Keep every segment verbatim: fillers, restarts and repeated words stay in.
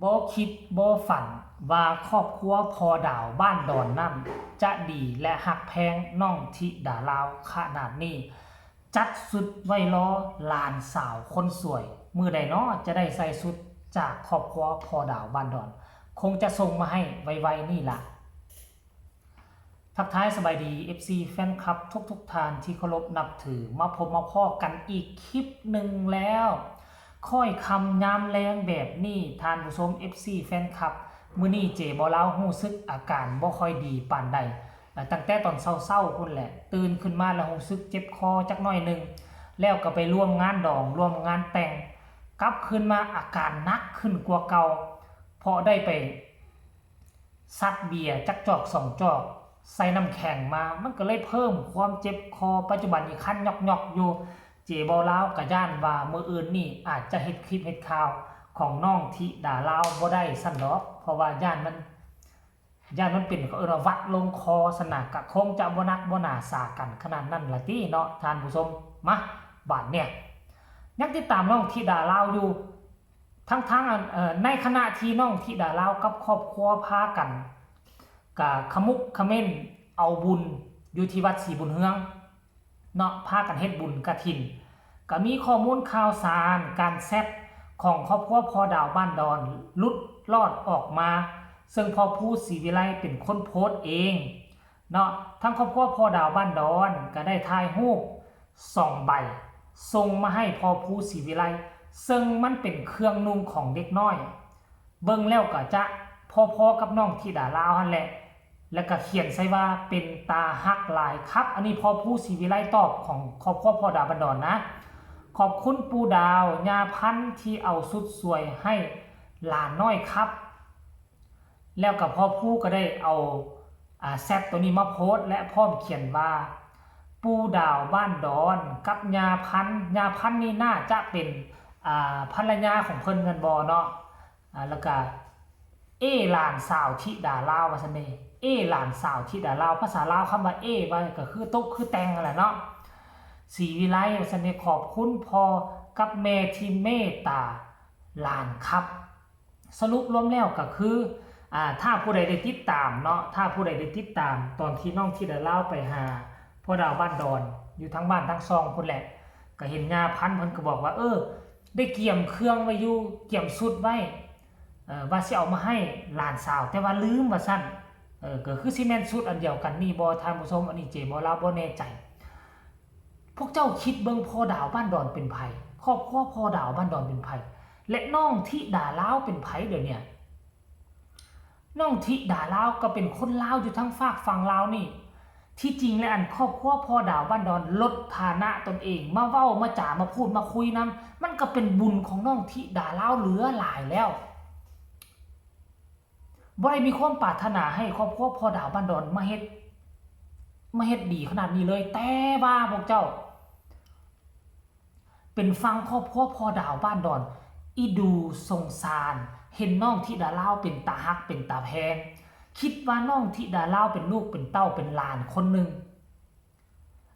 บ่คิดบ่ฝันว่าครอบครัวพ่อดาวบ้านดอนนั้น จะดีและฮักแพงน้องธิดาลาวขนาดนี้ จัดชุดไว้รอหลานสาวคนสวย มื้อใดน้อจะได้ใส่ชุดจากครอบครัวพ่อดาวบ้านดอน คงจะส่งมาให้ไวๆนี่ล่ะ ทักทายสบายดี เอฟซี แฟนคลับทุกๆท่านที่เคารพนับถือ มาพบมาพ้อกันอีกคลิปหนึ่งแล้ว ค่อยค่ำยามแลงแบบนี้ ท่านผู้ชม เอฟซี แฟนคลับ มื้อนี้เจบ่าวลาวรู้สึกอาการบ่ค่อยดีปานใด เอ่อ ตั้งแต่ตอนเช้าๆพู้นแหละ ตื่นขึ้นมาแล้วรู้สึกเจ็บคอจักหน่อยหนึ่ง แล้วก็ไปร่วมงานดอง ร่วมงานแต่ง กลับคืนมาอาการหนักขึ้นกว่าเก่า เพราะได้ไป ซัดเบียร์จักจอกสองจอก ใส่น้ำแข็งมา มันก็เลยเพิ่มความเจ็บคอ ปัจจุบันนี้คันยอกๆอยู่ เจบ่าวลาวก็ย้านว่ามื้ออื่นนี่อาจจะเฮ็ดคลิปเฮ็ดข่าวของน้องธิดาลาวบ่ได้ซั้นดอก เพราะว่าย้านมัน ย้านมันเป็น เขาเอิ้นว่าหวัดลงคอซั้นนะ ก็คงจะบ่หนักบ่หนาสากันขนาดนั้นล่ะติเนาะ ท่านผู้ชม มา บาดเนี่ย ยังติดตามน้องธิดาลาวอยู่ ทั้งๆอัน เอ่อ ในขณะที่น้องธิดาลาวกับครอบครัวพากัน กะขมุกเขม้นเอาบุญอยู่ที่วัดศรีบุญเฮืองเนาะ พากันเฮ็ดบุญกฐิน ก็มีข้อมูลข่าวสารการแชทของครอบครัวพ่อดาวบ้านดอนหลุดลอดออกมา ซึ่งพ่อภูศรีวิไลเป็นคนโพสต์เองเนาะ ทางครอบครัวพ่อดาวบ้านดอนก็ได้ถ่ายรูปสองใบ ส่งมาให้พ่อภูศรีวิไล ซึ่งมันเป็นเครื่องนุ่งของเด็กน้อย เบิ่งแล้วก็จะพอๆกับน้องธิดาลาวหั่นแหละ แล้วก็เขียนใส่ว่าเป็นตาฮักหลายครับ อันนี้พ่อภูศรีวิไลตอบของครอบครัวพ่อดาวบ้านดอนนะ ขอบคุณปู่ดาว ย่าพันธุ์ที่เอาชุดสวยให้หลานน้อยครับ แล้วก็พ่อภูก็ได้เอา อ่า แชทตัวนี้มาโพสต์ และพร้อมเขียนว่า ปู่ดาวบ้านดอนกับย่าพันธุ์ ย่าพันธุ์นี่น่าจะเป็น อ่า ภรรยาของเพิ่นแม่นบ่เนาะ อ่า แล้วก็ เอ้ หลานสาวธิดาลาว ว่าซั่นเด้ เอ้ หลานสาวธิดาลาว ภาษาลาวคำว่า เอ้ ว่าก็คือตกคือแต่งนั่นแหละเนาะ ศรีวิไล ว่าซั่นเด้ ขอบคุณพ่อกับแม่ที่เมตตาหลานครับ สรุปรวมแล้วก็คือ อ่า ถ้าผู้ใดได้ติดตามเนาะ ถ้าผู้ใดได้ติดตามตอนที่น้องธิดาลาวไปหาพ่อดาวบ้านดอน อยู่ทั้งบ้านทั้งซองพุ้นแหละ ก็เห็นย่าพันธุ์เพิ่นก็บอกว่า เออ ได้เกียมเครื่องไว้อยู่ เกียมชุดไว้ เอ่อ ว่าสิเอามาให้หลานสาว แต่ว่าลืมว่าซั่น เออ ก็คือสิแม่นชุดอันเดียวกันนี่บ่ ท่านผู้ชม อันนี้เจบ่าวลาวบ่แน่ใจ พวกเจ้าคิดเบิ่ง พ่อดาวบ้านดอนเป็นไผ ครอบครัวพ่อดาวบ้านดอนเป็นไผ และน้องธิดาลาวเป็นไผเดี๋ยวเนี้ย น้องธิดาลาวก็เป็นคนลาวอยู่ทางฟากฝั่งลาวนี่ ที่จริงแล้วอันครอบครัวพ่อดาวบ้านดอนลดฐานะตนเอง มาเว้ามาจ๋ามาพูดมาคุยนำ มันก็เป็นบุญของน้องธิดาลาวเหลือหลายแล้ว บ่ได้มีความปรารถนาให้ครอบครัวพ่อดาวบ้านดอนมาเฮ็ด มาเฮ็ดดีขนาดนี้เลย แต่ว่าพวกเจ้า เป็นฝั่งครอบครัวพ่อดาวบ้านดอน อีดูสงสาร เห็นน้องธิดาลาวเป็นตาฮักเป็นตาแพง คิดว่าน้องธิดาลาวเป็นลูกเป็นเต้าเป็นหลานคนหนึ่ง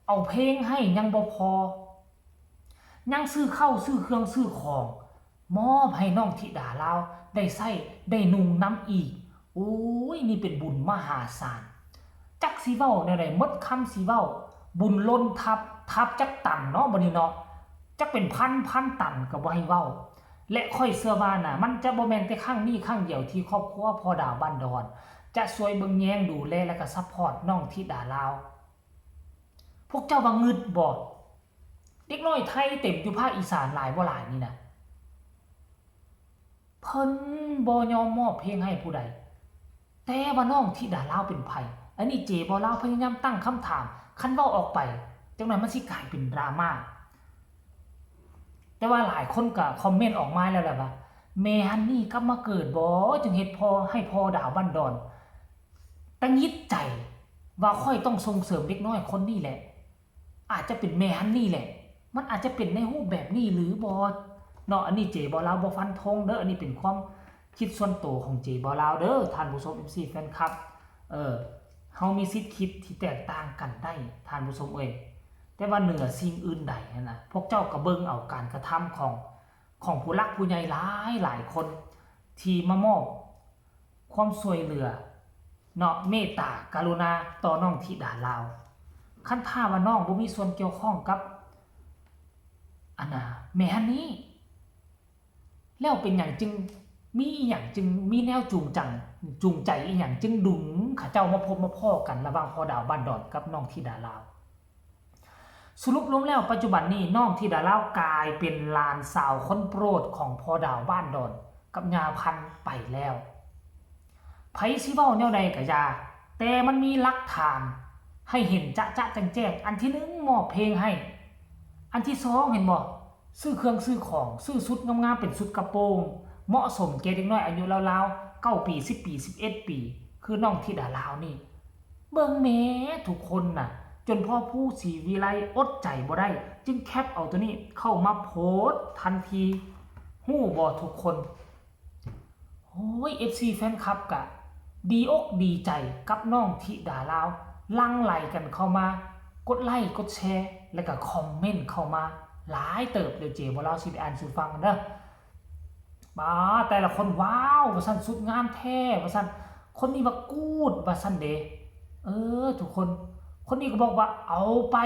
เอาเพลงให้ยังบ่พอ ยังซื้อข้าวซื้อเครื่องซื้อของ มอบให้น้องธิดาลาวได้ใช้ได้นุ่งนำอีก โอ้ย นี่เป็นบุญมหาศาล จักสิเว้าแนวใด หมดคำสิเว้า บุญล้นทับ ทับจักตันเนาะ บัดนี้เนาะ จักเป็นพันพันตันก็บ่ให้เว้า และข้อยเชื่อว่านะ มันจะบ่แม่นแต่ครั้งนี้ครั้งเดียวที่ครอบครัวพ่อดาวบ้านดอน จะช่วยเบิ่งแยงดูแลและก็ซัพพอร์ตน้องธิดาลาว พวกเจ้าว่างึดบ่ เด็กน้อยไทยเต็มอยู่ภาคอีสานหลายบ่หลายนี่นะ เพิ่นบ่ยอมมอบเพลงให้ผู้ใด แต่ว่าน้องธิดาลาวเป็นไผ อันนี้เจบ่าวลาวพยายามตั้งคำถาม คันเว้าออกไป จักหน่อยมันสิกลายเป็นดราม่า แต่ว่าหลายคนก็คอมเมนต์ออกมาแล้วแหละว่า แม่ฮันนี่กลับมาเกิดบ่ จึงเฮ็ดพ่อให้พ่อดาวบ้านดอน ตังหงิดใจว่าข้อยต้องส่งเสริมเด็กน้อยคนนี้แหละ อาจจะเป็นแม่ฮันนี่แหละ มันอาจจะเป็นในรูปแบบนี้หรือบ่เนาะ อันนี้เจบ่าวลาวบ่ฟันธงเด้อ อันนี้เป็นความคิดส่วนตัวของเจบ่าวลาวเด้อ ท่านผู้ชม เอฟซี แฟนคลับ เออ เฮามีสิทธิ์คิดที่แตกต่างกันได้ ท่านผู้ชมเอ้ย แต่ว่าเหนือสิ่งอื่นใดหั้นนะ พวกเจ้าก็เบิ่งเอาการกระทำของ ของผู้หลักผู้ใหญ่หลายหลายคน ที่มามอบความช่วยเหลือเนาะ เมตตากรุณาต่อน้องธิดาลาว คันถ้าว่าน้องบ่มีส่วนเกี่ยวข้องกับ อันน่ะ แม่ฮันนี่ แล้วเป็นหยังจึง มีอีหยังจึง มีแนวจูงจัง จูงใจอีหยังจึงดึงเขาเจ้ามาพบมาพ้อกันระหว่างพ่อดาวบ้านดอนกับน้องธิดาลาว สรุปรวมแล้วปัจจุบันนี้น้องธิดาลาวกลายเป็นหลานสาวคนโปรดของพ่อดาวบ้านดอนกับย่าพันธุ์ไปแล้ว ไผสิเว้าแนวใดก็อย่า แต่มันมีหลักฐานให้เห็นจะๆ แจ้งๆ อันที่หนึ่งมอบเพลงให้ อันที่สองเห็นบ่ ซื้อเครื่องซื้อของ ซื้อชุดงามๆ เป็นชุดกระโปรง เหมาะสมแก่เด็กน้อยอายุราวๆ เก้าปี สิบปี สิบเอ็ดปี คือน้องธิดาลาวนี่ เบิ่งแหมทุกคนน่ะ จนพ่อผู้ศรีวิไลอดใจบ่ได้ จึงแคปเอาตัวนี้เข้ามาโพสต์ทันที ฮู้บ่ทุกคน โอ้ย เอฟซี แฟนคลับกะดีอกดีใจกับน้องธิดาลาว หลั่งไหลกันเข้ามากดไลค์กดแชร์ และก็คอมเมนต์เข้ามาหลายเติบ เดี๋ยวเจบ่าวลาวสิไปอ่านสู่ฟังกันเด้อ บาแต่ละคน ว้าว ว่าซั่น สุดงามแท้ ว่าซั่น คนนี้ว่ากู๊ด ว่าซั่นเด้ เออ ทุกคน คนนี้ก็บอกว่าเอาไป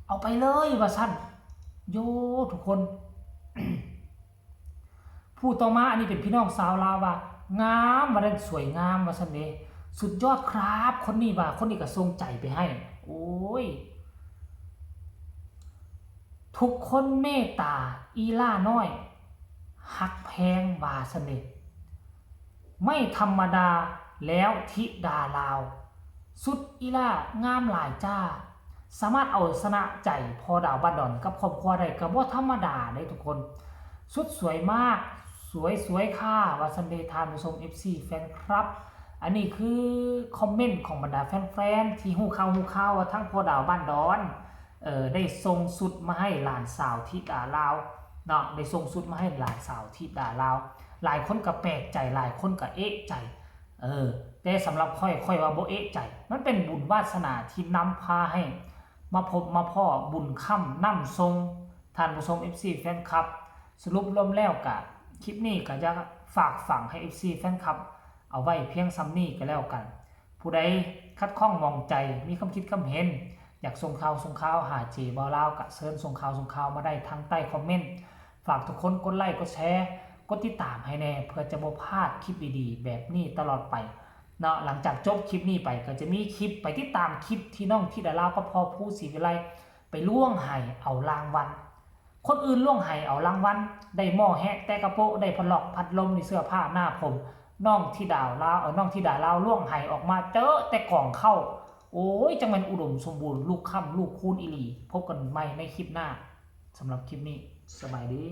เอาไปเลย ว่าซั่น โย ทุกคน ผู้ต่อมาอันนี้เป็นพี่น้องสาวลาวว่า งาม ว่าซั่น สวยงาม ว่าซั่นเด้ สุดยอดครับ คนนี้ว่า คนนี้ก็ส่งใจไปให้ โอ้ย ทุกคนเมตตาอีหล้าน้อย ฮักแพง ว่าซั่นเด้ ไม่ธรรมดาแล้วธิดาลาว สุดอีหล้างามหลายจ้า สามารถเอาชนะใจพ่อดาวบ้านดอนกับครอบครัวได้ก็บ่ธรรมดาเด้ทุกคน สุดสวยมาก สวยสวยค่ะ ว่าซั่นเด้ท่านผู้ชม เอฟซี แฟนคลับ อันนี้คือคอมเมนต์ของบรรดาแฟนๆ ที่ฮู้ข่าวฮู้ข่าวว่าทั้งพ่อดาวบ้านดอน เอ่อ ได้ส่งชุดมาให้หลานสาวธิดาลาวเนาะ ได้ส่งชุดมาให้หลานสาวธิดาลาว หลายคนก็แปลกใจ หลายคนก็เอะใจ เออ แต่สำหรับข้อย ข้อยว่าบ่เอะใจ มันเป็นบุญวาสนาที่นำพาให้มาพบมาพ้อ บุญค้ำนำส่ง ท่านผู้ชม เอฟซี แฟนคลับ สรุปรวมแล้วกะ คลิปนี้ก็จะฝากฝังให้ เอฟซี แฟนคลับ เอาไว้เพียงส่ำนี้ก็แล้วกัน ผู้ใดขัดข้องหมองใจ มีความคิดความเห็น อยากส่งข่าวส่งข่าวหาเจบ่าวลาว ก็เชิญส่งข่าวส่งข่าวมาได้ทางใต้คอมเมนต์ ฝากทุกคนกดไลค์กดแชร์ กดติดตามให้แน่ เพื่อจะบ่พลาดคลิปดีๆ แบบนี้ตลอดไปเนาะ หลังจากจบคลิปนี้ไปก็จะมีคลิปไปติดตามคลิปที่น้องธิดาลาวกับพ่อผู้ศรีวิไลไปล่วงไหเอารางวัล คนอื่นล่วงไหเอารางวัล ได้หม้อแฮะแตะกะโปะ ได้พัดลอกพัดลม ได้เสื้อผ้าหน้าผม น้องธิดาลาว เออ น้องธิดาลาวล่วงไหออกมาเจอแต่กล่องข้าว โอ้ย จังแม่นอุดมสมบูรณ์ ลูกค้ำลูกคูณอีหลี พบกันใหม่ในคลิปหน้า สำหรับคลิปนี้ สบายดี